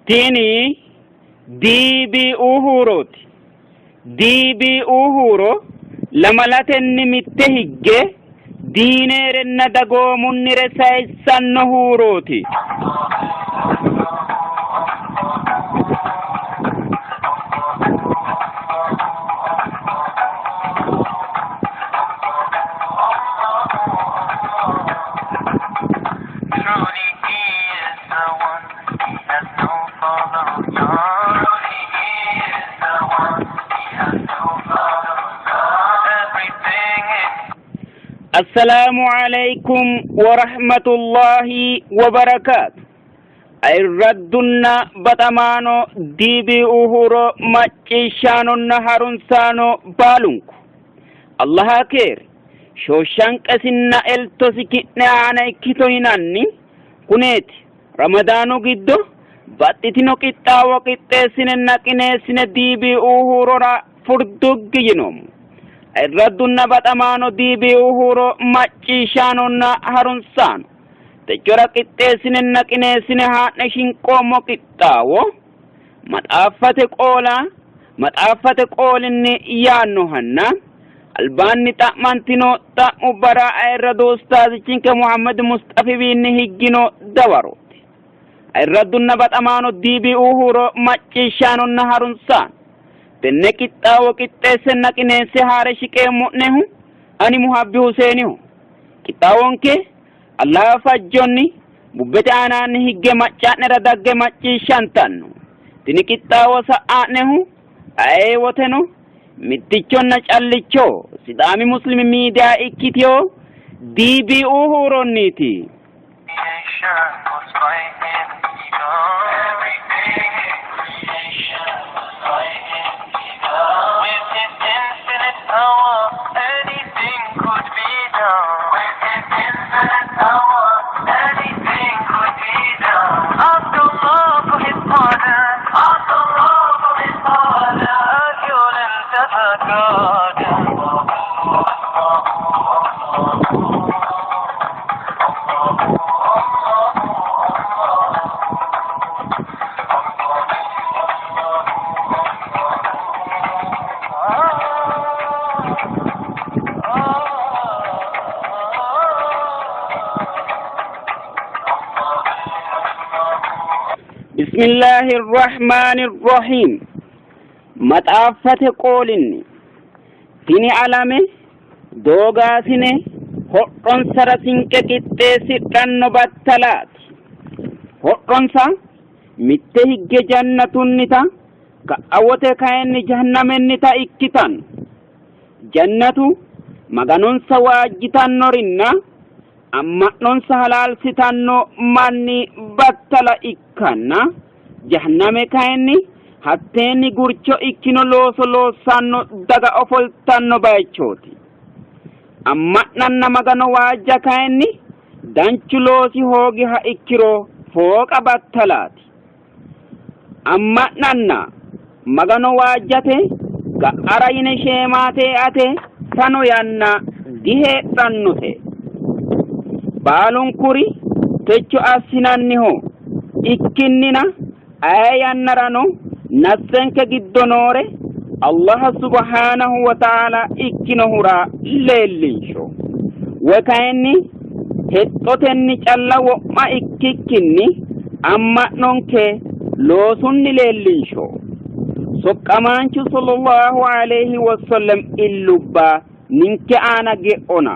Tini DBU huurooti. DBU huuro lamalatenni mitte higge diineerenna dagoomunnire sayissanno huurooti. Truly he is the one. He has no follow Truly he is the one. He has no follow Everything is Assalaamu alaikum wa rahmatullahi wa barakaatu. Ayirraddunna baxamaano DBU huuro macciishshaanonna harunsaano baalunku. Allaha keere shooshanqesinna eltosi ki'ne aana ikkito yinanni kuneeti Ramadaanu giddo baxxitino qixxaawo qixxeessinenna qineessine DBU huurora furduggi yinoommo. Ayirraddunna baxamaano DBU huuro macciishshaanonna harunsaano techora qixxeessinenna qineessine haa'ne shinqoommo qixxaawo maxaaffate qoola maxaaffate qoolinni yaannohanna albaanni xa'mantino xa'mubbara ayirradu ustaazichinke Muhammad Musxafiwiinni higgino dawarooti. Ayirraddunna baxamaano DBU huuro macciishshaanonna harunsaano tenne qixxaawo qixxeessenna qineesse haare shiqeemmo'nehu ani Muhabbi Huseeniho. Qixxaawonke Allaha fajjonni bubbete aanaanni higge macca'nera dagge macciishshantanno. Tini qixxaawo sa'a'nehu ayee woteno mittichonna callicho Sidaami Muslimi Miidiya ikkitino DBU huuronniiti. creation was by him begun. Everything in creation was by him begun. With his infinite power, anything could be done. With his infinite power, anything could be done. Ask Allah for his pardon. Ask Allah for his pardon. As you'll enter the garden. Bismillahi Rahmaani Rahiim. Maxaaffate qoolinni tini alame doogaasine ho'ronsara sinqe qixxeessidhanno battalaati. Ho'ronsa mitte higge jannatunnita ka'a wote kayinni jahannamennita ikkitanno. Jannatu Maganonsa waajjitannorinna amma'nonsa halaalsitanno manni battala ikkanna jahanname kayinni hatteenni gurcho ikkino looso loossanno daga ofoltanno bayichooti. Amma'nanna Magano waajja kayinni danchu loosi hoogiha ikkiro fooqa battalaati. Amma'nanna Magano waajjate ga'ara yine sheemaate eate fano yanna diheedhannote. Baalunkuri techo assinanniho ikkinnina aye yannarano nafsenke giddo noore Allah subhanahu wa ta'ala ikkinohura leellinsho. Woy kayinni hexxotenni calla wo'ma ikkikkinni amma'nonke loosunni leellinsho. Soqqamaanchu sallallahu alayhi wasallam illubba ninke aana ge'ona.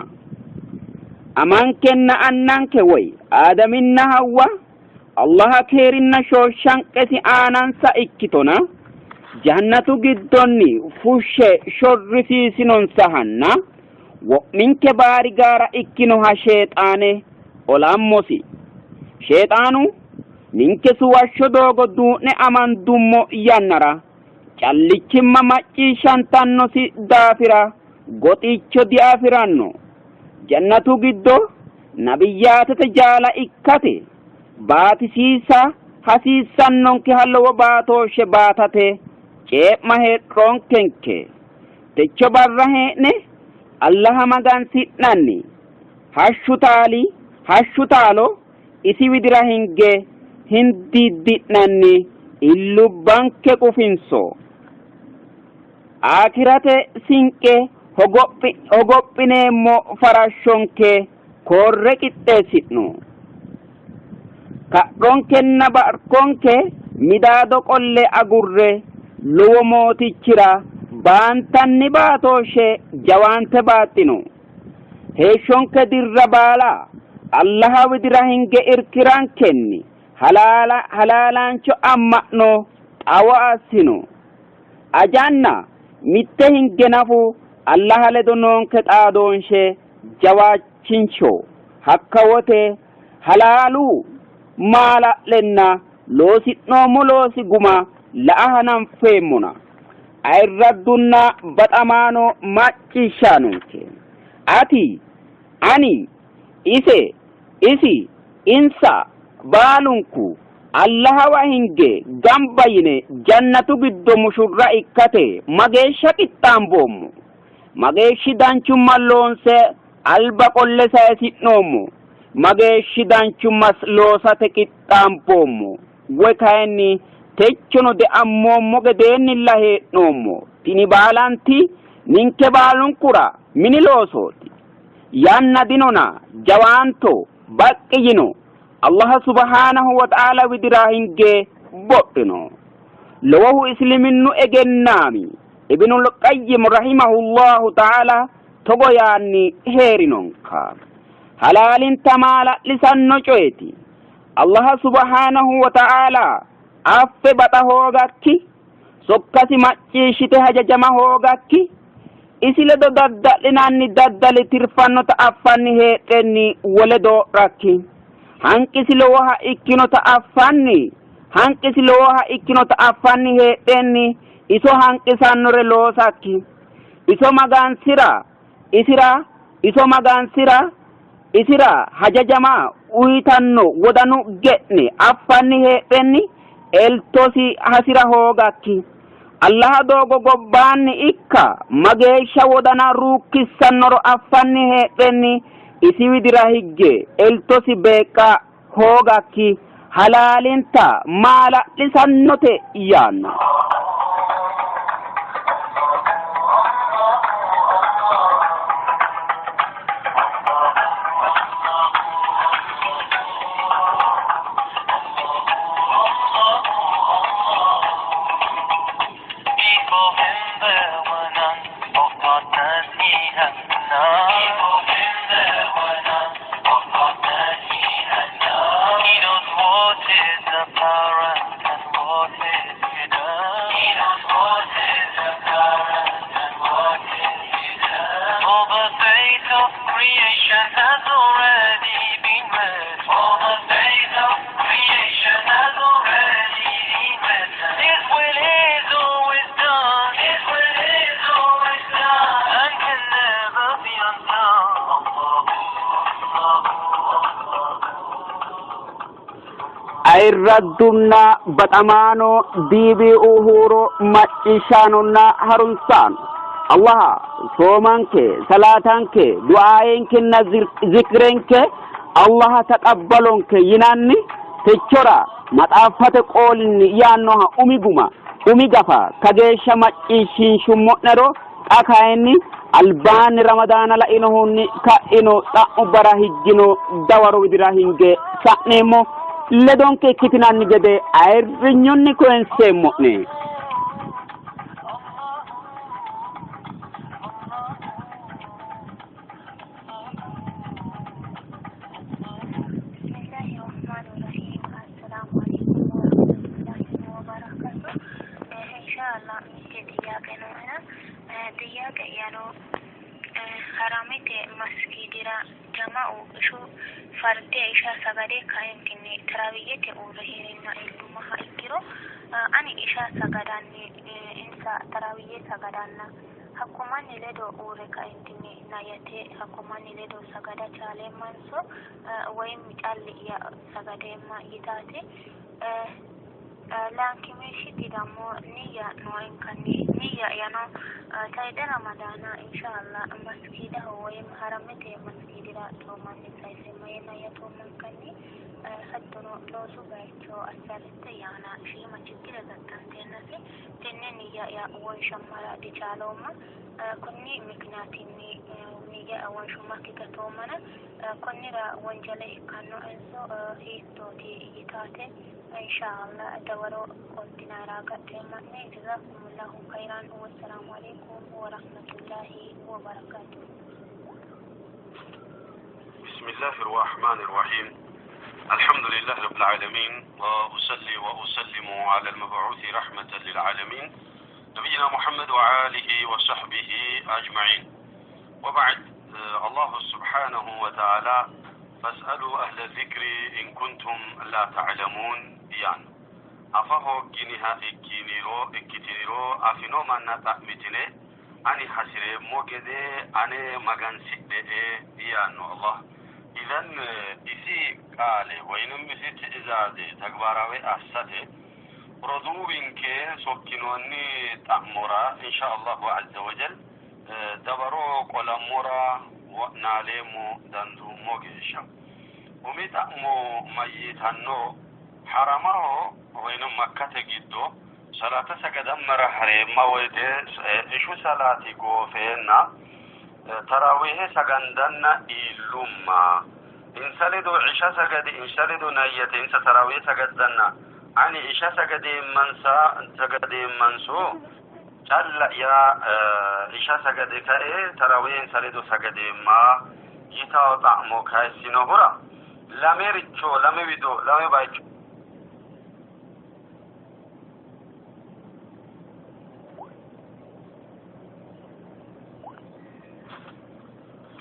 Amankenna annanke woy Aadaminna Hawwa Allaha keerinna shooshshanqesi aanansa ikkitona jannatu giddonni fushshe shorrisiisinonsahanna wo'minke baarigaara ikkinoha Sheexaane olammosi. Sheexaanu ninke suwashsho doogo duu'ne amandummo yannara callichimma macciishshantannosi daafira goxicho diafi'ranno. Jannatu giddo nabiyyaatete jaala ikkate baatisiisa hasiissannonkeha lowo baatooshshe baatate cee'ma heedhoonkenke. Techo barra hee'ne Allaha magansi'nanni hashshu taali hashshu taalo isi widira hinge hindiiddi'nanni Illubbanke qufinso. Aakirate sinqe hogophineemmo farashshonke koorre qixxeessi'no. Kadhonkenna barkonke midaado qolle agurre lowo mootichira baantanni baatooshshe jawaante baaxxino. Heeshshonke dirra baala Allaha widira hinge irkirankenni halaala halaalaancho amma'no xawo assino. Ajanna mitte hinge nafu Allaha ledo noonke xaadoonshe jawaachinsho. Hakka wote halaalu maala'lenna loosi'noommo loosi guma la'a hananfeemmona. Ayirraddunna baxamaano macciishshaanonke, ati, ani, ise, isi, insa baalunku Allahawa hinge gamba yine jannatu giddo mushurra ikkate mageeshsha qixxaamboommo? Mageeshshi danchumma loonse alba qolle sayisi'noommo? Mageeshshi danchumma loosate qixxaamboommo? Woy kayinni techono deammoommo gedeennilla hee'noommo? Tini baalanti ninke baalunkura mini loosooti. Yanna dinona jawaanto baqqi yino Allaha subhaanahu wa ta'aala widira hinge bodhino. Lowohu isliminnu egennaami Ibnul Qayyim rahimahullahu ta'aala togo yaanni hee'rinonka. Halaalinta maala'lisanno coyeti. Allaha subhaanahu wa ta'aala affe baxa hoogakki, sokkasi macciishshite hajajama hoogakki, isi ledo dadda'linanni daddali tirfannota affanni heedhenni wole doodhakki, hanqisi lowoha ikkinota affanni hanqisi lowoha ikkinota affanni heedhenni iso hanqisannore loosakki, iso magansi'ra isira iso magansi'ra isira hajajama uyitanno wodanu ge'ne affanni heedhenni eltosi hasi'ra hoogakki, Allaha doogo gobbaanni ikka mageeshsha wodana ruukkissannoro affanni heedhenni isi widira higge eltosi beeqqa hoogakki halaalinta maala'lisannote yaanno. Before him there were none, of partners he had none. Before him there were none, of partners he had none. He knows what is apparent and what is hidden. He knows what is apparent and what is hidden. For the fate of creation has already been written. For the fate of creation has already been written. His will is always done. His will is always done. And can never be undone. Ayirraddunna baxamaano DBU huuro macciishshaanonna harunsaano Allaha soomanke salaatanke du'aayenkenna zikrenke Allaha taqabbalonke yinanni techora maxaaffate qoolinni yaannoha umi guma umi gafa kageeshsha macciishshiinshummo'nero xa kayinni albaanni Ramadaana lainohunni ka'ino xa'mubbara higgino dawaro widira hinge sa'neemmo. Ledonke ikkitinanni gede ayirrinyunni koyinseemmo'ne. Bismillahi Rahmaani Rahiim. Assalaamu alaikum warahmatullahi wabarakatuh. Inshallah mitte xiyyaaqe nooena xiyyaaqe'yano haramete masgiidira jama'u ishu farde isha sagade kaentinni tarawiyyete uurre hee'reenna iillummaha ikkiro ani isha sagadanni insa tarawiyye sagadanna hakko manni ledo uurre kaentinni nayyate hakko manni ledo sagada chaaleemmanso woyim calli'ya sagadeemma yitaati. Layinkimeeshshiti ደግሞ niyya nooenkanni. Niyya'yano tayxe Ramadaana inshallah masgiidaho woyim haramete masgiidira tsoomanni sayiseemma yee nayyatoommankanni. Hattono loosu bayicho assarritte yaana shiima chiggire gattanteennasi tenne niyya'ya wonshammara dichaaloomma. Konni mikniyaatinni niyya'ya wonshummakki gatoommana konnira wonjale ikkannoenso hiittooti yitaate inshallah dawaro qoltinaera agadheemma'ne. Jazakumullahu khairan. Wassalaamu alaikum warahmatullahi wabarakatuh. بسم الله الرحمن الرحيم. الحمد لله رب العالمين، وأصلي وأسلم على المبعوث رحمة للعالمين نبينا محمد وآله وصحبه أجمعين، وبعد. الله سبحانه وتعالى فاسألوا أهل الذكر إن كنتم لا تعلمون yaanno. Afa hoogginiha ikkitiniro afino manna xa'mitine ani hasireemmo gede ane magansidhe yaanno Allah. ኢዘን isi qaale ወይንም isi ትእዛዜ ተግባራዊ assate roduuwinke sokkinoonni xa'mora insha Allahu azza wajal dawaro qolammora wo'naaleemmo danduummo geeshsha. Umi xa'mo mayyitanno? Haramaho ወይንም makkate giddo salaata sagadammara hareemma woyte ishu salaati goofeenna tarawihe sagandanna iillumma insa ledo isha sagade, insa ledo nayyate, insa tarawihe sagaddanna ani isha sagadeemmansa sagadeemmanso calla'ya isha sagade kae tarawihe insa ledo sagadeemma yitawo xa'mo kayissinohura lamericho lame wido lame bayicho.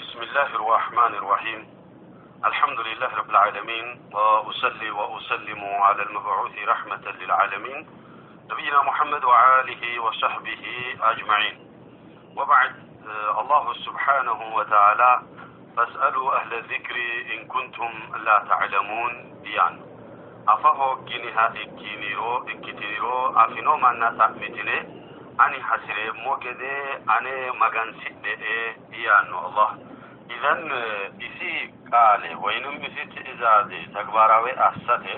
بسم الله الرحمن الرحيم. الحمد لله رب العالمين، وأصلي وأسلم على المبعوث رحمة للعالمين نبينا محمد وآله وصحبه أجمعين، وبعد. الله سبحانه وتعالى فاسألوا أهل الذكر إن كنتم لا تعلمون yaanno. Afa hoogginiha ikkitiniro afino manna xa'mitine ani hasireemmo gede ane magansidhe yaanno Allah. ኢዘን isi qaale ወይንም isi ትእዛዜ ተግባራዊ assate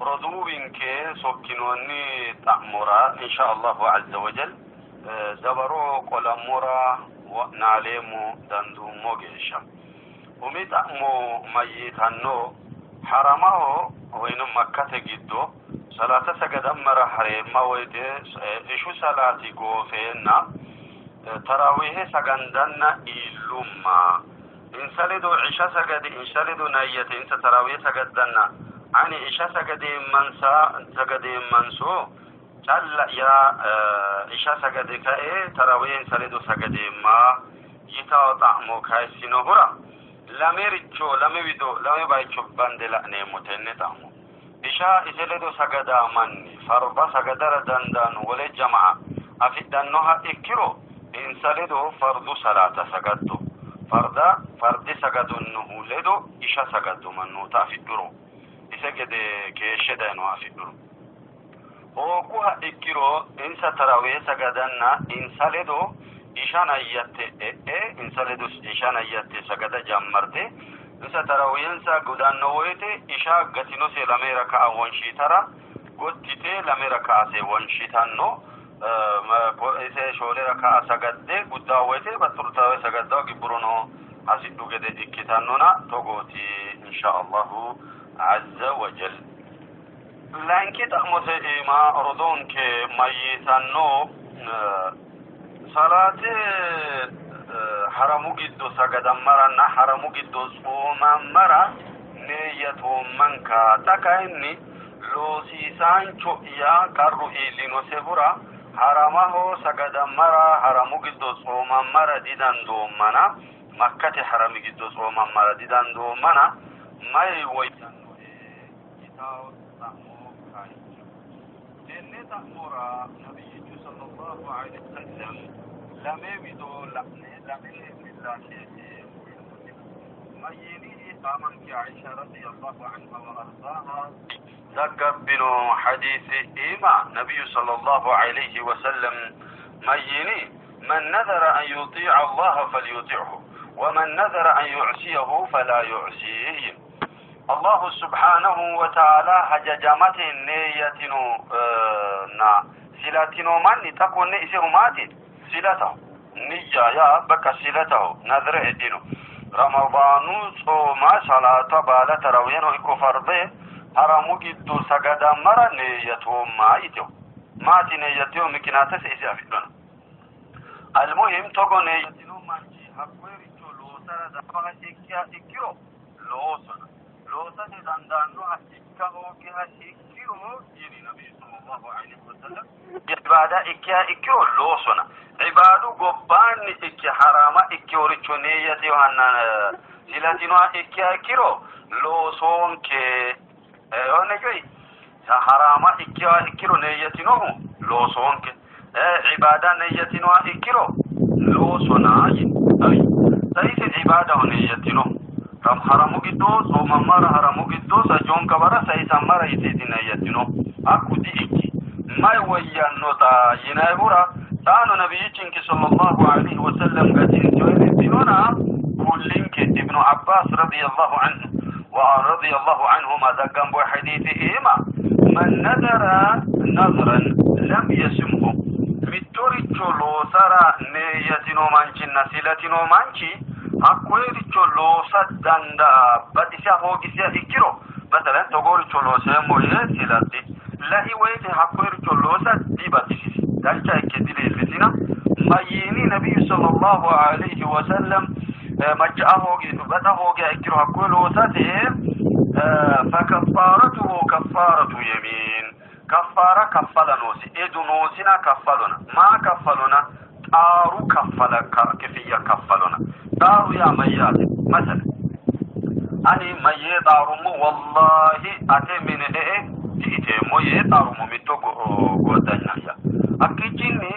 roduuwinke sokkinoonni xa'mora insha Allahu azza wajal dawaro qolammora wo'naaleemmo danduummo geeshsha. Umi xa'mo mayyitanno? Haramaho ወይንም makkate giddo salaata sagadammara hareemma woyte ishu salaati goofeenna tarawihe sagandanna iillumma insa ledo isha sagade, insa ledo nayyate, insa tarawihe sagaddanna ani isha sagadeemmansa sagadeemmanso calla'ya isha sagade kae tarawihe insa ledo sagadeemma yitawo xa'mo kayissinohura lamericho lame wido lame bayicho bande la'neemmo tenne xa'mo. Isha ise ledo sagada manni farba sagadara dandaanno wole jama'a afidhannoha ikkiro insa ledo fardu salaata sagaddo, farda fardi sagadonnohu ledo isha sagaddo mannoota afidhuro, ise gede keeshshe dayinoha afidhuro. Hoogguha ikkiro insa tarawee sagadanna insa ledo isha nayyatte e'e insa ledo isha nayyatte sagada jammarte insa tarawiyensa gudanno woyte isha gatinose lame raka'a wonshitara gottite lame raka'ase wonshitanno. Ise shoole raka'a sagadde guddaa woyte baxxurtawe sagaddawo gibburono hasidhu gede ikkitannona togooti insha Allahu azza wajal. Layinki xa'mose iima rodoonke mayyitanno? Salaate haramu giddo sagadammaranna haramu giddo tsoomammara neeyyatoommanka, xa kayinni loosiisaancho'ya qarru iillinosehura haramaho sagadammara haramu giddo tsoomammara didandoommana, makkate harami giddo tsoomammara didandoommana, mayi woyyannoe yitawo xa'mo kayissino. Tenne xa'mora nabiyyichu sallallahu alaihi wasallam lame wido la'ne lame millaasheeti. Mayyini amanke Aisha radiyallahu anha wa ardaaha zaggabbino hadiisi iima nabiyyu sallallahu alayhi wa sallam mayyini man nadara an yutii'a Allaha falyuti'hu wa man nadara an yu'siyahu fala yu'sihi. Allahu subhanahu wa ta'ala hajajamate neeyyatino na silatino manni xa konne isehu maati silataho niyya yaa bakka silataho nadre e'ino Ramadaanu tsooma salaata baala tarawiheno ikko farde haramu giddo sagadammara neeyyatoomma yiteho maati neeyyatteho mikinaatese ise afidhona almuhim togo neeyyatino manchi hakkoyericho loosara dandaannoha ikkiha ikkiro loosona loosate dandaannoha ikka hoogiha ikkiro yini nabiyu sallallahu alaihi wasallam ibaada ikkiha ikkiro loosona ibaadu gobbaanni ikke haraama ikkeworicho neeyyateyohanna silatinoha ikkiha ikkiro loosoonke yone coyi haraama ikkiha ikkiro neeyyatinohu loosoonke ibaada neeyyatinoha ikkiro loosona yini xa ise ibaadaho neeyyatinohu haramu giddo tsoomammara haramu giddo sajoonka bara sayisammara yiteeti neeyyatinohu hakku di''ikki mayi woyyannota yinayihura xaano nabiyichinke sallallahu alaihi wasallam gatinsiyorinona kullinke ibnu abbas radiyallahu anhu wa radiyallahu anhuma zaggambo hadiisi iima man nadara nadran lam yasimhu mittoricho loosara neeyyatino manchinna silatino manchi hakkoyericho loosa dandaa baxisiha hoogisiha ikkiro masalan togooricho looseemmo yee silatti lai woyte hakkoyericho loosa dibaxisisi dancha ikke dileellisina mayyiini nabiyyu sallallahu alayhi wasallam macha'a hoogi baxa hoogiha ikkiro hakkoye loosate fakaffaaratuhu kaffaaratu yemiin kaffaara kaffala noosi edu noosina kaffalona maa kaffalona xaaru kaffala kifiyya kaffalona xaaru yaa mayyaate masalan ani mayyee xaarummo wallahi ate mine e'e di''iteemmo yee xaarummo mitto goddanya'ya hakkiichinni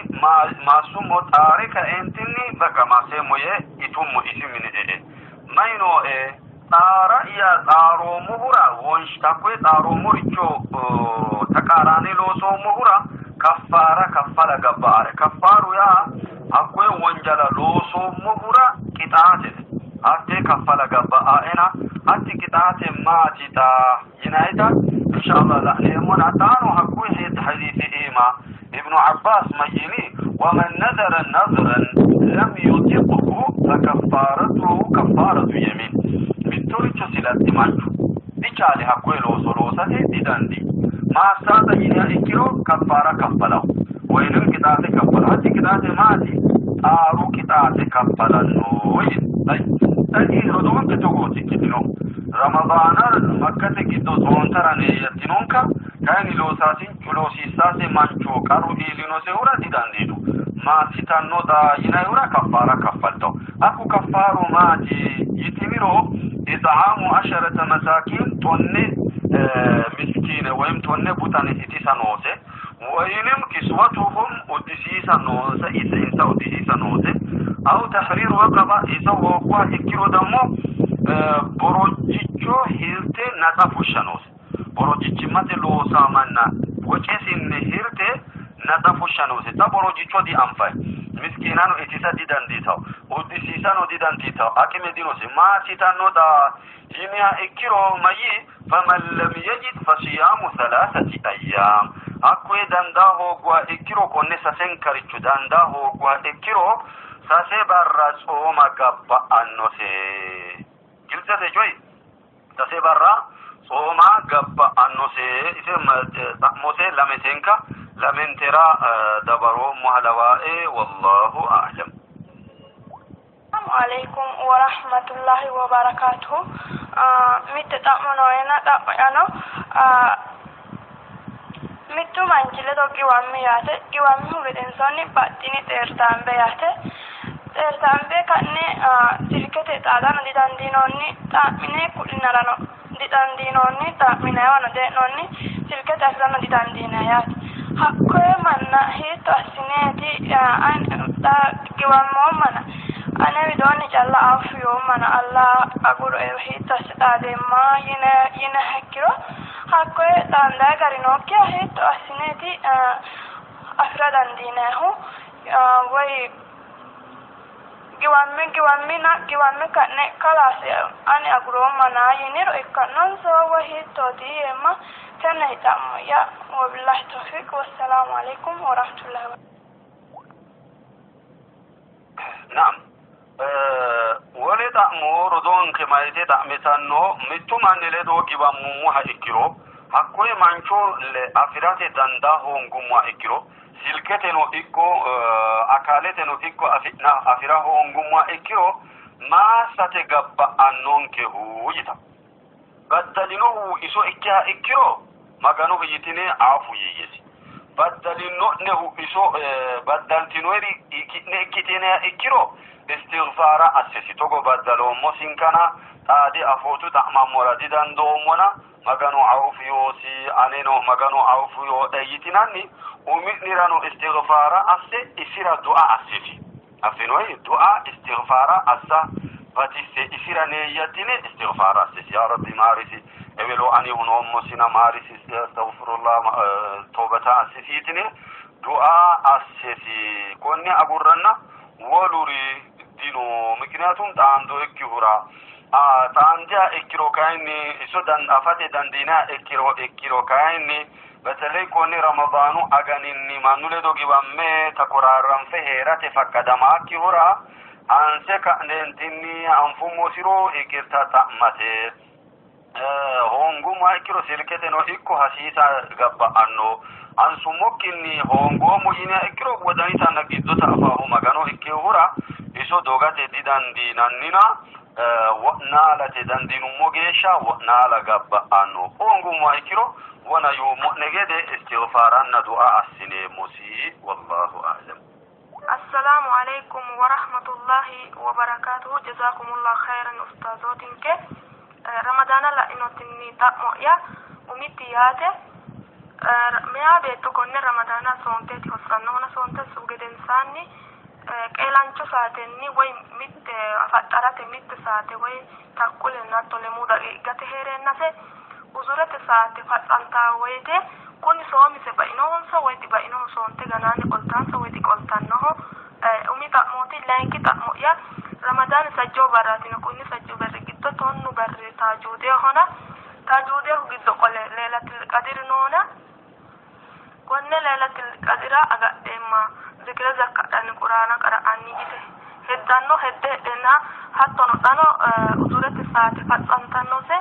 maassummo xaare kaeentinni baqa maaseemmo yee itummo isi mine e'e mayi nooe xaara'ya xaaroommohura hakkoye xaaroommoricho taqaaraane loosoommohura kaffaara kaffala gabba''are kaffaaru yaa hakkoye wonjala loosoommohura qixaatete hattee kaffala gabba''aena hatti qixaate maati xa yinayita inshallah la'neemmona xaano hakkuyi hadiisi iima ibnu abbaas mayyini waman nadara nadran lam yutiqhu fakaffaaratuhu kaffaaratu yemiin mittoricho silatti manchu dichaali hakkoye looso loosate didandii maassaata yiniha ikkiro kaffaara kaffalaho woyinim qixaate kaffala hatti qixaate maati xaaru qixaate kaffalanno yini xayi rodoonke togooti ikkitino Ramadaana Makkate giddo tsoontara neeyyattinonka kayinni loosaasinchu loosiissaase mancho qarru iillinosehura didandiitu maassitanno xa yinayihura kaffaara kaffaltawo hakku kaffaaru maati yitiniro ixaamu asharata masaakiin tonne miskiine woyim tonne buxane itisa noose woyinim kiswatuhum uddisiisa noonsa ise insa uddisiisa noose aw tahriiru raqaba isa hoogguha ikkiro dammo borojjicho hirte natsa fushsha noose borojjichimmate loosamanna wocesinni hirte natsa fushsha noose xa borojjicho dianfayi miskiinano itisa didandiitawo uddisiisano didandiitawo aqime dinose maasitanno xa yiniha ikkiro mayyi faman lam yajid fasiyaamu thalathati ayyaam hakkoye dandaa hoogguha ikkiro konne sasenkaricho dandaa hoogguha ikkiro sase barra tsooma gabba'annose giltsete coyi sase barra tsooma gabba'annose ise xa'mose lametenka lamentera dabaroommoha lawaae wallahu a'lam. Assalamu alaikum warahmatullahi wabarakatuhu. Mitte xa'mo nooena xa'mo'yano mittu manchi ledo giwammi yaate giwammihu gedensoonni baxxini xeertaambe yaate xeertaambe ka'ne silkete xaadano didandiinoonni xa'mine ku'linarano didandiinoonni xa'minayiwano dee'noonni silkete afirano didandiinanni yaate hakkoye manna hiitto assineeti xa giwammoommana Ane widoonni calla afu yoommana Allah aguroe hiitto asse xaadeemma yine yiniha ikkiro hakkoye xaandayi gari nookkiha hiitto assineeti afira dandiinannihu woy giwamme giwammina giwamme ka'ne kalaasi ani aguroommana yiniro ikkannonso woy hiittooti yeemma tenne xa'mo'ya. Wabillahi tawfiq, wassalaamu alaikum warahmatullahi wabarakatuh. Naam, wole xa'mo rodoonke mayite xa'mitanno? Mittu manni ledo giwammummoha ikkiro, hakkoye mancho afirate dandaa hoongummoha ikkiro, silketeno ikko akaaleteno ikko afi'na afira hoongummoha ikkiro, maassate gabba'annonkehu yita. Baddalinohu iso ikkiha ikkiro, Maganoho yitine afu yiiyyesi. Baddalino'nehu iso, baddaltinoeri ki'ne ikkitiniha ikkiro, istighfaara assesi. Togo baddaloommosinkana xaade afootu xa'mammora didandoommona Maganu awufu yoosi, aneno Maganu awufu yooe yitinanni umi'nirano istighfaara asse, isira du'a assesi. Affinoyi du'a istighfaara assa batisse isira neeyyattine istighfaara assesi. Yaa Rabbi maarisi, ewelo ani hunoommosina maarisi, astaghfirullah, toobata assisi yitine du'a assesi. Konne agurranna woluri dino. Mikiniyatum xaando ikkihura xaandiha ikkiro kayinni iso afate dandiiniha ikkiro kayinni, በተለይ konni Ramadaanu aganinni mannu ledo giwamme takoraarranfe hee'rate faqqadamaakkihura hanse ka'neentinni anfummosiro iqirta xa'mate. Hoongummoha ikkiro silketeno ikko hasiisa gabba'anno. Ansummokkinni hoongoommo yiniha ikkiro wodanitanna giddota afaahu Magano ikkinohura iso dogate didandiinannina wo'naalate dandiinummo geeshsha wo'naala gabba'anno. Hoongummoha ikkiro wona yuummo'ne gede istighfaaranna du'a assineemmosi. Wallahu a'lam. Assalaamu alaikum warahmatullahi wabarakaatuhu. Jazaakumullah khairan ustaazootinke. Ramadaana la'inotinni xa'mo'ya umitti yaate, meyaa beetto konne Ramadaana soonteeti hossannohuna, soonte hossuhu gedensaanni qeelancho saatenni woy mitte afaxxarate mitte saate woy takkulenna hatto lemuu daqiiqate hee'reennase uzurete saate fatsantaa woyte, kuni soomise bainohonso woy dibainoho? Soonte ganaanni qoltaanso woy diqoltannoho? Umi xa'mooti. Layinki xa'mo'ya, Ramadaani sajjoo barraatino, kunni sajjuu barri giddo 10 barri taajuudehona, taajuudehu giddo qole Leelatil Qadiri noona, konne Leelatil Qadira agadheemma, zikire zakkadhanni Quraana qara'anni yite heddanno hedde heedheenna, hattono xano uzurete saate fatsantannose.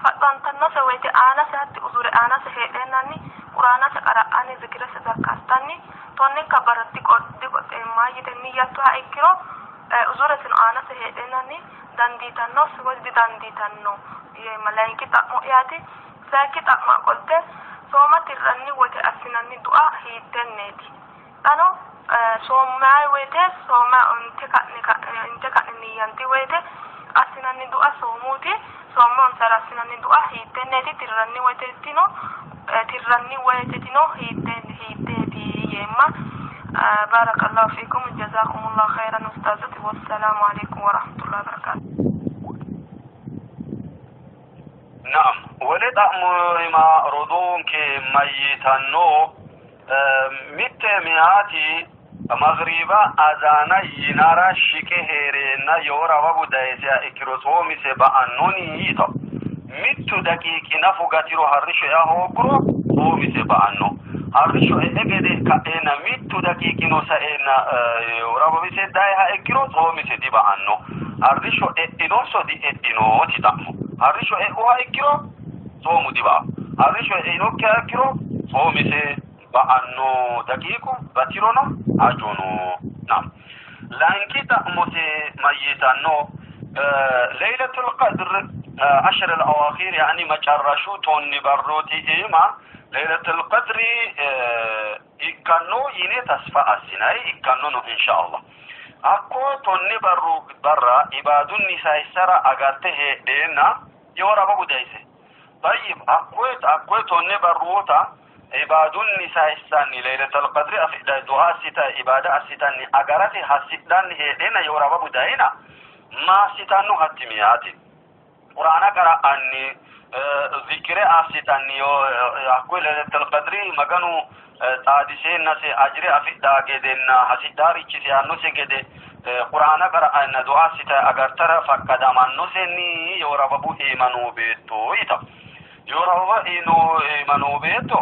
Fatsantannose woyte aanase hatti uzure aanase heedheennanni Quraanase qara'anni zikirese zakkartanni tonnikka barra diqoxeemma yite niyyattuha ikkiro, uzuresino aanase heedheennanni dandiitanno woy didandiitanno yeemma layinki xa'mo'yaati. Sayikki xa'mo qolte, sooma tirranni woyte assinanni du'a hiittenneeti? Xano soommayi woyte, sooma inte ka'ne inte ka'ne niyyanti woyte assinanni du'a, soomuuti soommoonsara assinanni du'a hiittenneeti? Tirranni woytetino tirranni woytetino hiitteeti yeemma. Barakallahu fiikum, jazakumullahu khairan ustaazati, wassalaamu alaikum warahmatullahi wabarakatuh. Naam, wole xa'mo ima rodoonke mayyitanno? Mitte meyaati magriiba azaana yinara shiqe hee'reenna yoora wagu dayiseha ikkiro tsoomise ba'annoni yito. Mittu daqiiqi nafu gatiro harrisho ea hoogguro tsoomise ba'anno. Harrisho e'e gede ka'eenna mittu daqiiqino saeenna yoora wawise dayiha ikkiro tsoomise diba'anno. Harrisho e'inonso die'inoti xa'mo. Harrisho e'uha ikkiro tsoomu diba''anno. Harrisho e'inokkiha ikkiro tsoomise ba'anno, daqiiqu batirono ajono. Naam. Layinki xa'mose mayyitanno? Leylatul Qadr ashr al awaakhir, yaani macarrashu 10 barrooti iima Leylatul Qadri ikkanno yine tasfa assinayi, ikkannono inshaallah. Hakko 10 barru barra ibaadunni sayissara agarte heedheenna yewor ababu dayise. Tayyib, hakkoye 10 barruwota Ibaadunni sayissanni Leyletal Qadri afidhanni du'a assitanni ibaada assitanni agarate hasidhanni heedheenna yor ababu dayina maassitanno hatti miyaati? Qur'aana qara'anni zikire assitanni hakkuyi Leyletal Qadri Maganu xaadiseennase ajire afidhaa gedenna hasidhaarichi seyaannose gede Qur'aana qara'anna du'a assitanni agartara faqqadamannosenni yor ababu iima noo beetto yita. Yor ababa iima noo beetto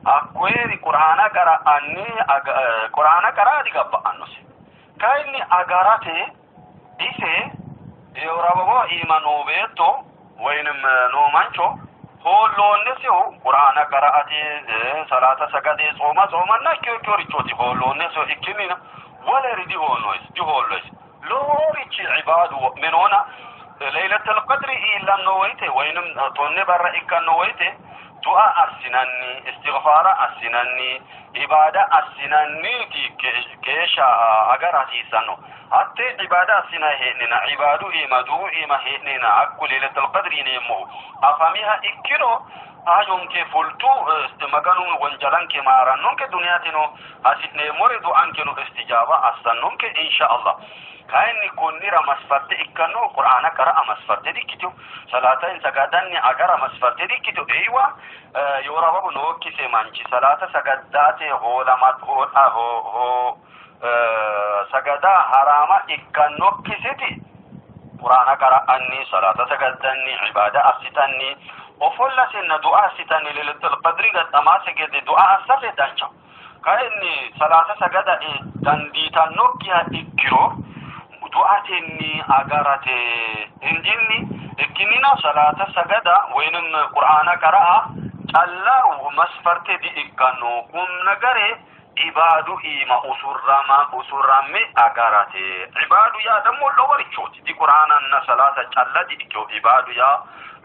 hakkoyeri Qur'aana qara'anni Qur'aana qara'a digabba'annose. Kayinni agarate ise yor ababa iima noo beetto woyinim noo mancho hoolloonnesihu Qur'aana qara'ate, salaata sagade, tsooma tsoomanna ikkeo ikkeorichooti hoolloonnesihu ikkinnina woleri dihoolloysi dihoolloysi. Loworichi ibaadu wo'me noona Leylatul Qadri iillanno woyte woyinim 10 barra ikkanno woyte du'a assinanni, istighfaara assinanni, ibaada assinanniiti geeshsha agara hasiissanno. Hatte ibaada assinanni hee'nena ibaadu iima du'u iima hee'nena hakku Leylatul Qadri yineemmohu afamiha ikkiro hajonke fultu, Maganu wonjalanke maarannonke, duniyateno hasi'neemmore du'ankeno istijaaba assannonke insha Allah. Kayinni konnira masfarte ikkannohu Qur'aana qara'a masfarte dikkitino, salaata sagadanni agara masfarte dikkitino. Eywa yor ababu nookkise manchi salaata sagaddate hoolama ho sagada haraama ikkannokkisiti Qur'aana qara'anni, salaata sagaddanni, ibaada assitanni, ofollasenna du'a assitanni Leylatul Qadri gaxxamaase gede du'a assase danchaho. Kayinni salaata sagada dandiitannokkiha ikkiro du'atenni agarate injinni ikkinnina salaata sagada woyinim Qur'aana qara'a calla masfarte di''ikkanno. Qumnagare Ibaadu iima usurrama usurramme agarate. Ibaadu yaa dammo loworichooti. Di Qur'aananna salaata calla di ikkino. Ibaadu yaa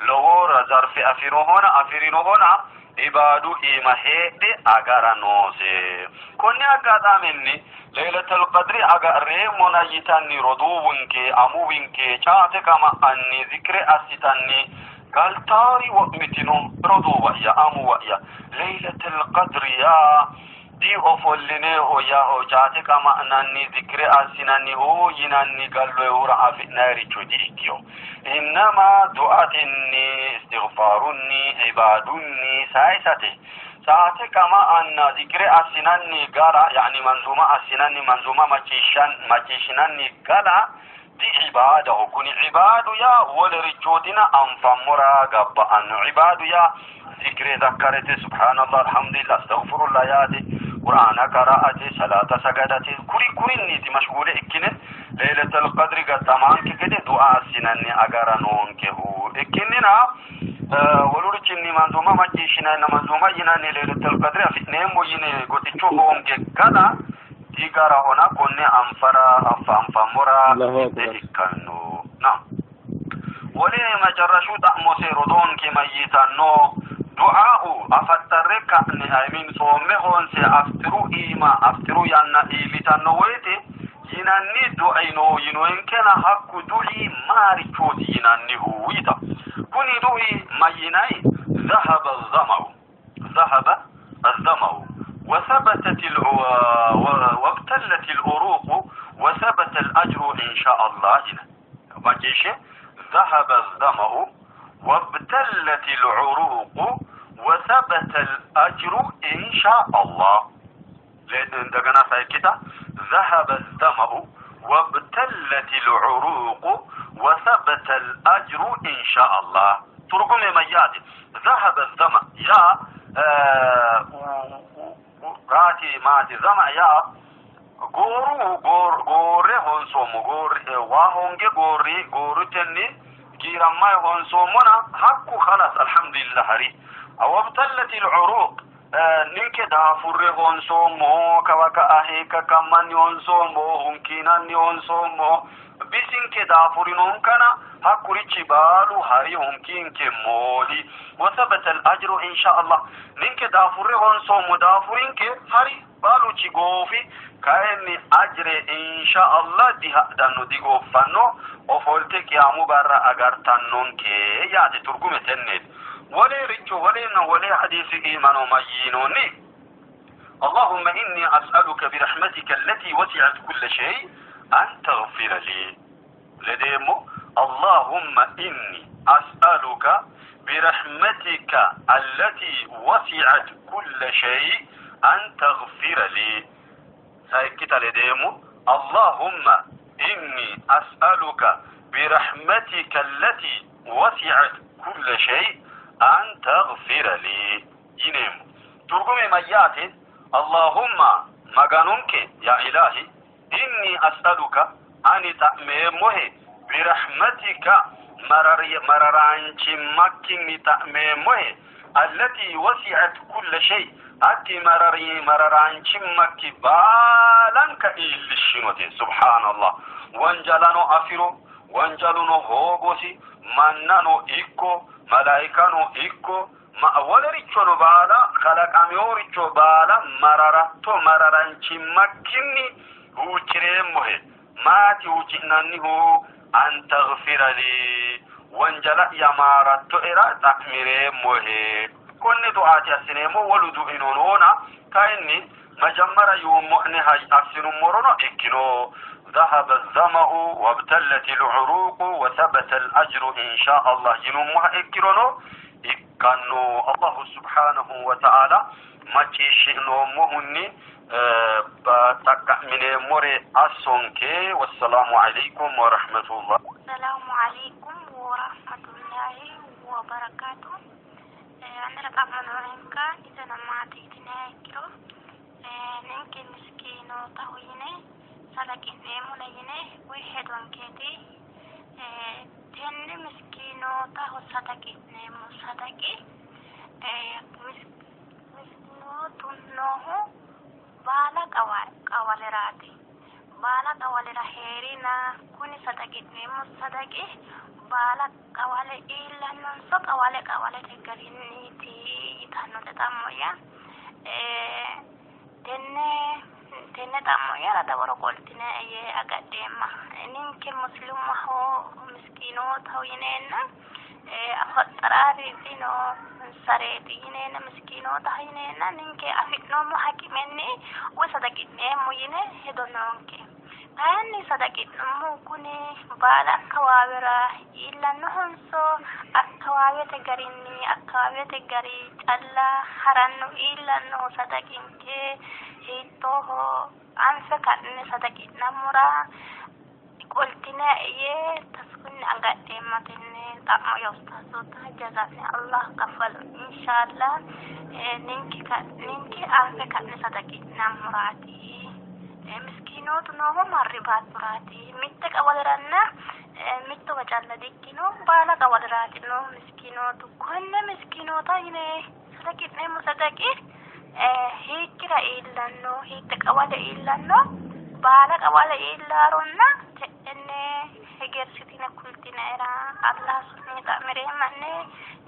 lowo zarfe afinohona afirinohona ibaadu iima heedhe agara noose. Konni aggaxaamenni Leylatul Qadri agarreemmona yitanni roduuwinke amuwinke caate qama'anni zikre assitanni Galtaari wo'mitino roduuwa'ya, amuwa'ya, Leylatil Qadri yaa diofollineho yaho caate qama'nanni zikre assinanni hoo yinanni galloyihura afi'nayiricho di''ikkino. Innama du'atenni, istighfaarunni, ibaadunni sayisate. Caate qama'anna zikre assinanni gara, yaani manzuma assinanni manzuma macciishshinanni gala Di ibaadaho. Kuni ibaadu yaa wolerichootina anfammora gabba'anno. Ibaadu yaa zikire zakkarete, subhaanallah, alhamdulillah, astaghfirullah yaate, qur'aana qara'ate, salaata sagadate, kuri kurinniiti mashguule ikkine Leylatul Qadri gaxxamaanke gede du'a assinanni agara noonkehu. Ikkinnina wolurichinni manzuma macciishshinanna manzuma yinanni Leylatul Qadri afi'neemmo yine goxicho hoonge gala digarahona konne anfara anfa anfammora Allahu gidde Akbar. ikkanno. Na wole macarrashu xa'mose rodoonke mayyitanno du'aau afattarre ka'ne I mean tsoomme hoonse aftiru iima aftiru yanna iillitanno woyte yinanni du'i no yinoenkena hakku du'i maarichooti yinannihu yita. Kuni du'i mayyinayi zahaba zamau ذهب الظمأ وثبتت وابتلت العروق وثبت الأجر إن شاء الله ይላል። ማጨሸ ذهب الظمأ وابتلت العروق وثبت الأجر إن شاء الله። እንደገና ሳይኪታ ذهب الظمأ وابتلت العروق وثبت الأجر إن شاء الله። ትርጉም የመያት ذهب الظمأ ያ ራቲ ማቲ ዘማ ያ gooru goorre honsoommo waa honge goorri goorutenni giirammay honsoommona hakku khalas alhamdulillah hari wabtallati alcuruq ninke daafurre honsoommo kawa ka'a hiikkakkammanni honsoommo hunkiinanni honsoommo bisinke daafurinonkana hakkurichi baalu hari hunkiinke mooli wasabata al-ajru insha Allah ninke daafurre honsoommo daafurinke hari baaluchi goofi kayinni ajre insha Allah dihadhanno digooffanno ofolte qiyaamu barra agartannonke yaate turgume tenneeti. Wolericho wolenna wole hadiisi iimano mayyiinoonni? اللهم إني أسألك برحمتك التي وسعت كل شيء أن تغفر لي. لديمو اللهم إني أسألك برحمتك التي وسعت كل شيء أن تغفر لي. سايكتا لديمو اللهم إني أسألك برحمتك التي وسعت كل شيء أن تغفر لي yineemmo. Turgume mayyaate? Allahumma Maganonke ya Ilaahi inni as'aluka ani xa'meemmohe birahmatika mararaanchimmakkinni xa'meemmohe allati wasi'at kulla shay hatti mararaanchimmakki baalanka iillishshinote. Subhaanallah, wanjalano afiro wanjaluno hoogosi, mannano ikko malaikano ikko wolerichono baala kalaqameeworicho baala mararatto mararanchimmakkinni huuccireemmohe. Maati huucci'nannihu? An taghfira li, wanjala'ya maarattoera xa'mireemmohe. Konne du'aati assineemmo, wolu du'ino noona kayinni majammara yuummo'neha assinummorono ikkino. ذهب الظمأ وابتلت العروق وثبت الأجر إن شاء الله yinummoha ikkirono ikkanno. Allahu subhanahu wa ta'ala macciishshi'noommohunni xaqqa'mineemmore assonke. Wassalaamu alaykum wa rahmatullah. Salaamu alaykum wa rahmatullahi wa barakatuh. Anera xa'mo nooenka, iseno maati yitiniha ikkiro, ninke miskiinootaho yine sadaqi'neemmona yine woy hedonkeeti. Tenne miskiinootaho sadaqi'neemmo sadaqi miskiinootu noohu baala qawaleraati. Baala qawalera hee'rina kuni sadaqi'neemmo sadaqi baala qawale iillannonso qawale qawalete garinniiti yitannote xa'mo'ya. Tenne xa'mo'yara dawaro qoltine yee agadheemma. Ninke muslimaho miskiinootaho yineenna afaxxaraari dino sareeti yineenna miskiinootaho yineenna ninke afi'noommo haqimenni woy sadaqi'neemmo yine hedo noonke. Kayinni sadaqi'nummo kuni baala akkawaawera iillannohonso akkawaawete garinni akkawaawete gari calla haranno iillannoho sadaqinke hiittooho anfe ka'ne sadaqi'nammora qoltine yee tasfunni agadheemma tenne xa'mo ya ustaazoota. Jaza'ne Allah kaffalu inshallah. Ninke anfe ka'ne sadaqi'nammoraati. Miskiinootu noohu marri baattoraati. Mitte qawaleranna mittowa calla dikkino, baala qawaleraati noohu miskiinootu. Konne miskiinoota yine sadaqi'neemmo sadaqi hiikkira iillanno, hiitte qawale iillanno, baala qawale iillaaronna te'enne hegersitine kultinaera Allah su'minni xa'mireemma'ne.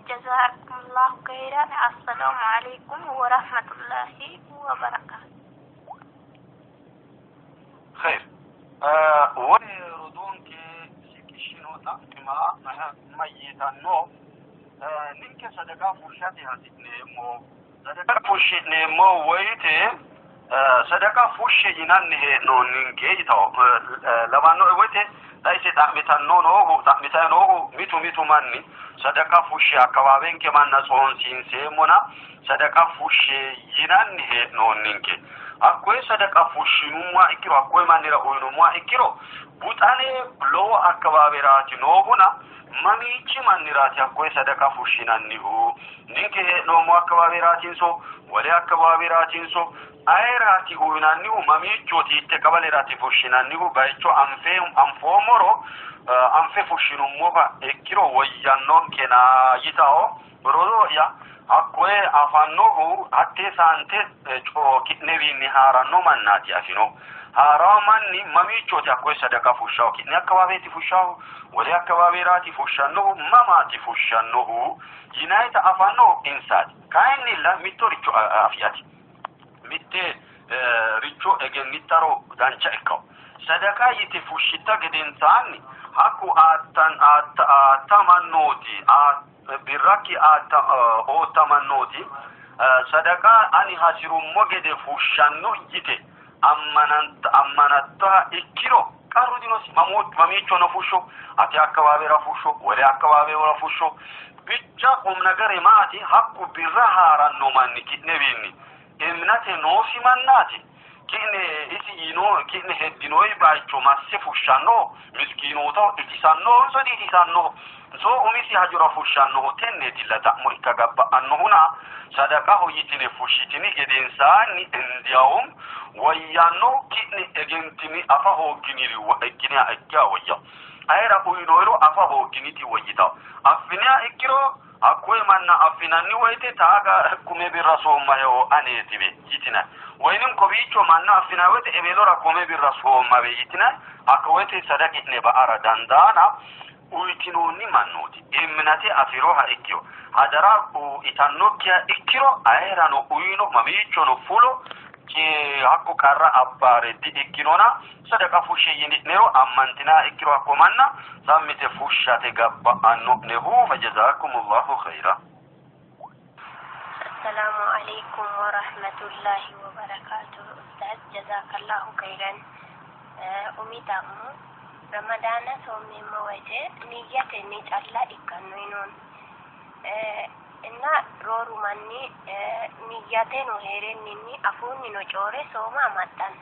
Jazaakumullahu khairan. Assalaamu alaykum wa rahmatullahi wa barakaatu. Khair, wole rodoonke shiqishshino xa'mima mayyitanno? Ninke sadaqa fushshate hasi'neemmo. Sadaqa fushshi'neemmo woyite sadaqa fushshe yinanni hee'noonninke yitawo lawannoe woyite, xa ise xa'mitanno noohu xa'mitanni noohu mitu mitu manni sadaqa fushshe akkawaawenke manna tsoonsiinseemmona sadaqa fushshe yinanni hee'noonninke. Hakkoye sadaqa fushshinummoha ikkiro, hakkoye mannira uyinummoha ikkiro, buxane lowo akkawaaweraati noohuna mamiichi manniraati hakkoye sadaqa fushshinannihu? Ninke hee'noommo akkawaaweratinso wole akkawaaweratinso ayeraati uyinannihu? Mamiichooti hiitte qabaleraati fushshinannihu? Bayicho anfe anfoommoro anfe fushshinummoha ikkiro woyyannonkena yitawo rodoo'ya. Hakkoye afannohu hattee saante ki'newiinni haaranno mannaati afino. Haarawo manni mamiichooti hakkoye sadaqa fushshawo? Ki'ne akkawaaweeti fushshawo? Wole akkawaaweraati fushshannohu? Mamaati fushshannohu yinayita afannohu insaati. Kayinnilla mittoricho afi'ati mitte richo egennittaro dancha ikkawo. Sadaqa yite fushshitta gedensaanni hakku aatta mannooti Birrakki ootta mannooti sadaqa ani hasi'rummo gede fushshanno yite ammanattoha ikkiro qarru dinosi. Mamiichono fushsho, ate akkawaawera fushsho, wole akkawaawera fushsho. Bicha qumnagare maati? Hakku birra haaranno manni ki'newiinni emnate noosi mannaati. Ki'ne isi yiino ki'ne heddinoyi bayicho masse fushshannoho, miskiinootaho itisannohonso di''itisannoho? So umisi hajora fushshannoho? Tenneetilla xa'mo ikka gabba'annohuna sadaqaho yitine fushshitini gedensaanni indiyawum woyyannohu ki'ne egentini afa hoogginiri ikkiniha ikkiha woyyawo. Ayera uyinoyiro afa hoogginiti woyyitawo. Affiniha ikkiro Hakkoye manna affinanni woyite, Taaga kume birra soommaheho aneetiwe yitinanni. Woynim kowiicho manna affinanni woyite, Ewelora kume birra soommawe yitinanni. Hakko woyite sadaqi'ne ba'ara dandaana uyitinoonni mannooti imnate afi'roha ikkiro, hadara itannokkiha ikkiro, ayerano uyino, mamiichono fulo, hakko qarra abbaare di''ikkinona. Sadaqa fushshe yini'nero ammantinanniha ikkiro hakko manna sammite fushshate gabba'anno'nehu fajazakumullahu khayra. Assalamu alaikum warahmatullahi wabarakatuh. Ustaz jazakallahu khairan. Umi xa'mo Ramadaana soommeemmo woyte niyyatenni calla ikkanno yinoonni. Inna rooru manni niyyateno hee'renninni afuunnino coore sooma amaxxanno.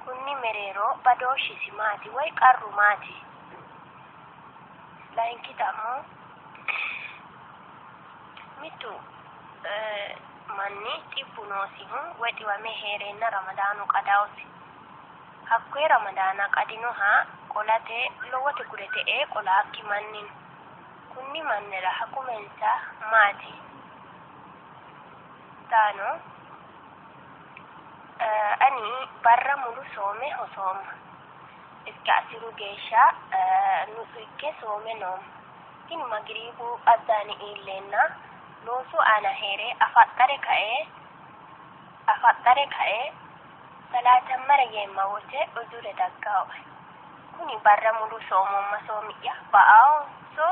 Kunni mereero badooshshisi maati woy qarru maati? Layinki xa'mo, Mittu manni xibbu noosihu woy xiwame hee'reenna Ramadaanu qadaosi. Hakkoye Ramadaana qadinoha qolate lowote gurete ee qolaakki manni no. Kunni mannira hakumensa maati? Xaano Ani barra mulu soome hosoomma. Iske asiru geeshsha nutsu ikke soome noomma. Tini magiriibu azzaani iilleenna loosu aana hee're afaxxare kae afaxxare kae salaatammara yeemma wote uzure daggaoe. Kuni barra mulu soomomma soomi'ya ba'aonso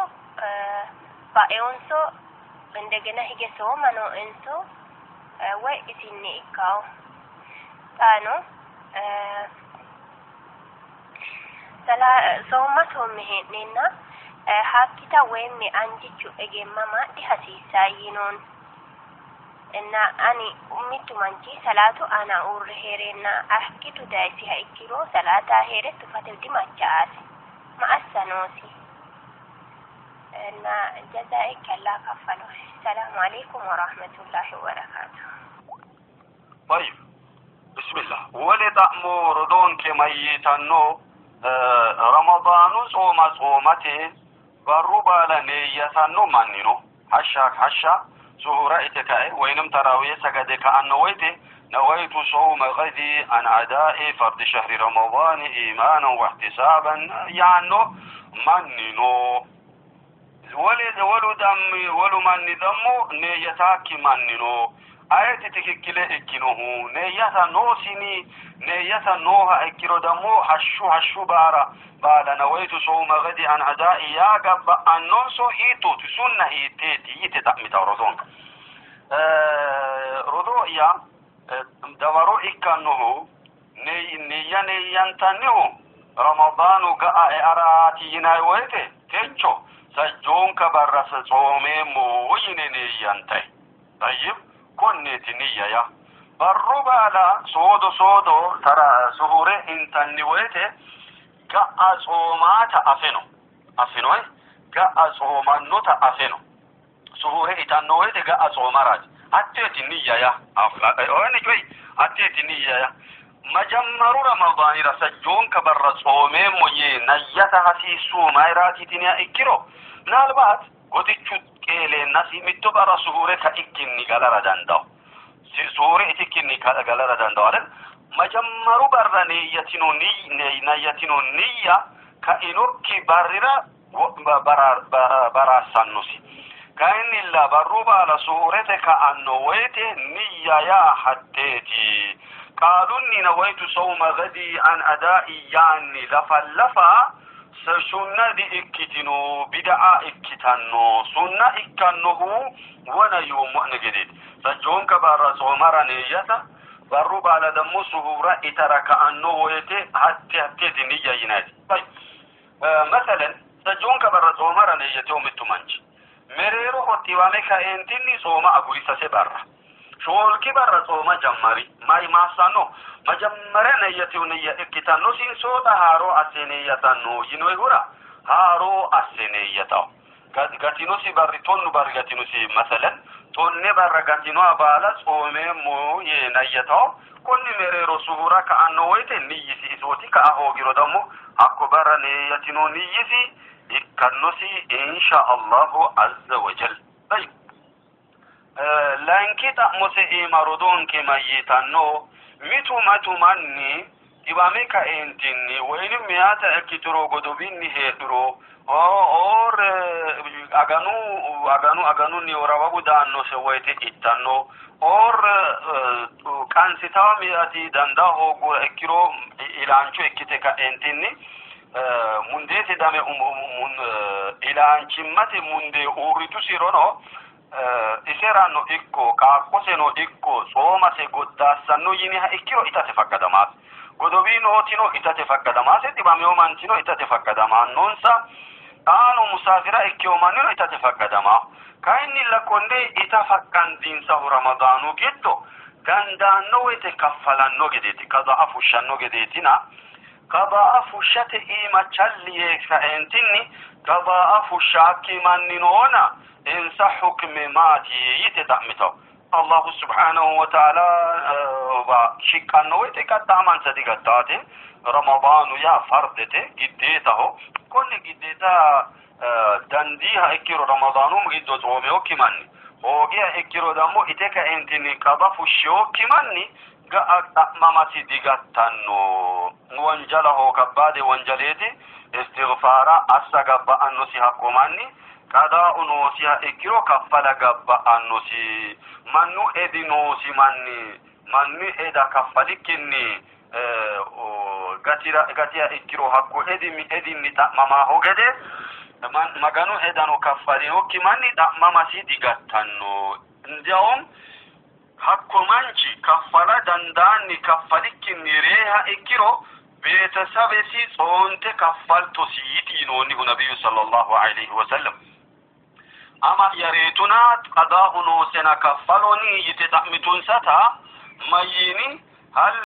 baeonso indegena hige sooma nooenso woy isinni ikkawo. Xaano soomma soomme hee'neenna haakkita woyimmi anjichu egemmama dihasiissaa yiinoonni. Inna ani mittu manchi salaatu aana uurre hee'reenna hakkitu dayisiha ikkiro salaataa hee're tufate dimacha'aasi. Ma assa noosi? እና ጀዛኢከ አላህ ከፈለው። ሰላሙ አለይኩም ወራህመቱላሂ ወበረካቱ። طيب bismillah wole xa'mo rodoonke mayyitanno Ramadaanu tsooma tsoomate barru baala neeyyatanno manni no. Hashsha hashsha suhura ite kae woynim tarawiye sagade ka'anno woyte nawaytu sawma gadi an adaa'i fardi shahri ramadaani iimaanan wa ihtisaaban yaanno manni no. Wole wolu dammi wolu manni dammo neeyyataakki manni no. Ayeti tikikkile ikkinohu? Neeyyata noosini? Neeyyata nooha ikkiro dammo hashshu hashshu baara baala nawaytu sawma gadi an adaa'i yaa gabba'annonso hiittooti? Sunna hiitteeti? Yite xa'mitawo rodoonke. Rodoo'ya dawaro ikkannohu niyya niyyantannihu Ramadaanu ga'a earaati yinanni woyte techo sajjoonka barra tsoomeemmo yine niyyantay. Tayyib konneeti niyya yaa. Barru baala soodo soodo tara suhure intanni woyte ga'a tsoomaata afeno afinoe ga'a tsoomannota afeno. Suhure itanno woyte ga'a tsoomaraati. Hatteeti niyya yaa. Wani coyi hatteeti niyya yaa. Majammaru Ramadaanira sajjoonka barra tsoomeemmo yee nayyata hasiissu mayiraati yitiniha ikkiro minaalbaat goxichu qeeleennasi mitto barra suhure kaikkinni galara dandawo. Suhure itikkinni galara dandawo አይደል? Majammaru barra neeyyatino nayyatino niyya kainokki barrira baraassannosi. Kayinnilla barru baala suurete ka'anno woyte niyya yaa hatteeti. Qaalunni nawaytu sawma gadi an adaa'i yaanni lafallafa Sunna di''ikkitino, bid'a ikkitanno. Sunna ikkannohu wona yoommo'ne gedeeti. Sajjoonka barra tsoomara niyyata, barru baala dammo suhuura itara ka'anno woyte hatte hatteeti niyya yinayiti. Masalan, sajjoonka barra tsoomara niyyatino mittu manchi mereeroho xiwame kaeentinni tsooma aguri sase barra. Shoolki barra tsooma jammari. May maassanno? Majammarya neyyatihu niyya ikkitannosinso xa haaroo asse neyyatanno yinoyihura haaroo asse neyyatawo. Gatinosi barri tonnu barri gatinosi masalan tonne barra gatinoha baala tsoomeemmo yee nayyatawo. Konni mereero suhura ka'anno woyte niyyisi isooti ka'a hoogiro dammo hakko barra neyyatino niyyisi ikkannosi insha Allahu azza wa jal. Tayyib. Layinki xa'mose iima rodoonke mayyiitanno? Mitu mitu manni dhiwame kaeentinni woynim meyaata ikkituro godowinni heedhuro or aganu aganu aganunni worawabu daannose woyte ittanno or qansitawo meyati dandaa hooggura ikkiro ilaancho ikkite ka'eentinni mundeete dame ilaanchimmate mundee uurritusirono iserano ikko qaaqqoseno ikko tsoomase goddaassanno yiniha ikkiro itate faqqadamaase. Godowii nootino itate faqqadamaase, dhiwamino manchino itate faqqadamannonsa, xaano musaafira ikkino mannino itate faqqadama. Kayinnilla konne ita faqqandinsahu Ramadaanu giddo dandaanno woyte kaffalanno gedeeti, qada'a fushshanno gedeetina Qadaa'a fushshate iima challi yee kaeentinni qadaa'a fushshaakki manni noona insa hukme maati yite xa'mitawo. Allahu subhaanahu wa ta'ala shiqqanno woyte qaxxa'amansa digattaate. Ramadaanu yaa fardete giddeetaho. Konne giddeeta dandiiha ikkiro Ramadaanu giddo tsoomewokki manni hoogiha ikkiro dammo ite kaeentinni qada fushshewokki manni ga'a xa'mamasi digattanno. Wonjalaho kabbaade wonjaleeti, istighfaara assa gabba'annosi hakko manni, qadaa'u noosiha ikkiro kaffala gabba'annosi. Mannu edi noosi manni, mannu eda kaffalikkinni gatira gatiha ikkiro hakko edi edinni xa'mamaaho gede Maganu edano kaffalinokki manni xa'mamasi digattanno. Indiyaum Hakko manchi kaffala dandaanni kaffalikkinni reyiha ikkiro beetesabesi tsoonte kaffaltosi yiti yinoonnihu Nabiyyu sallallahu alayhi wa sallam. Ama'ya reyituna qadaa'u noosena kaffaloni yite xa'mitunsata mayyiini? Hal.